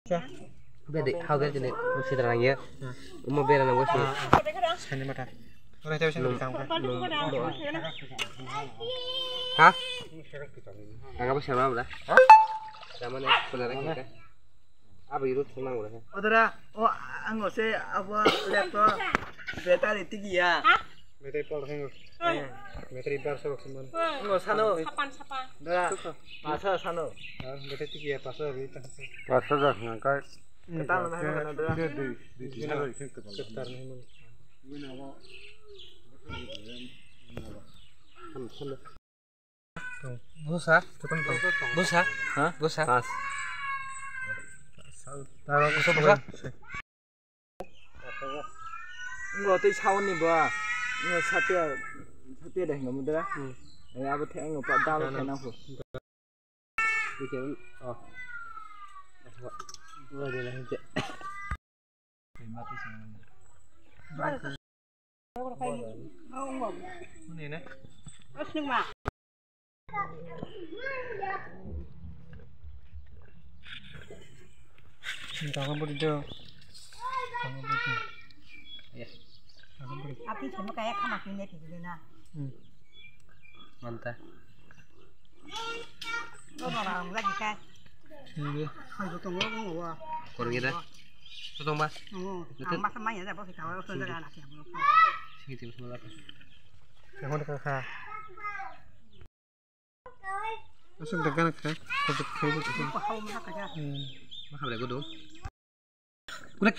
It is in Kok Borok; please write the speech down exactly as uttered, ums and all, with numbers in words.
Bede, hau bede ni, sidra nang ya. Umo bera nang wasi. Sani mata. Ora tahu sini kang. Ha? Ang apa sama bela? Sama ni, pernah lagi kan? Apa itu senang bela? Odara, oh, ang ose apa laptop battery tigi ya. Battery pol hengo. Battery bar sabak semen. Ngo sano. Sapan, sapan. Dara. Masa sano. Battery tigi ya, pasal hari itu. Pasal dah ngangkai. Ketal na hano dara. Dia di di di. Ketar ni mun. Busa. Busa. Ha? Busa. Pas. Taro busa, busa. Ngo tei sawan ni ba. Ngo satia, satia deh, nggak mudah. Hmm. Eh, apa teh, ngo pak dal teh nangku. Bikin, oh. Wah, dia lah, cek. Ini ne. Tangan beri dia. Tangan beri. Ya. Tangan beri. Apa semua kayak kamu punya di sini nah. Hmm. Mantap. Lo orang lagi kan. Iya. Hai, gotong lo ngomong apa? Kurang kita. Gotong, Mas. Oh, ang masa main aja, bos, kalau sudah anak ya, belum. Sini tiba sebelah. Yang mana kakak? Asuk dagan ka, kosok khe. Makham le gudu. Kulek.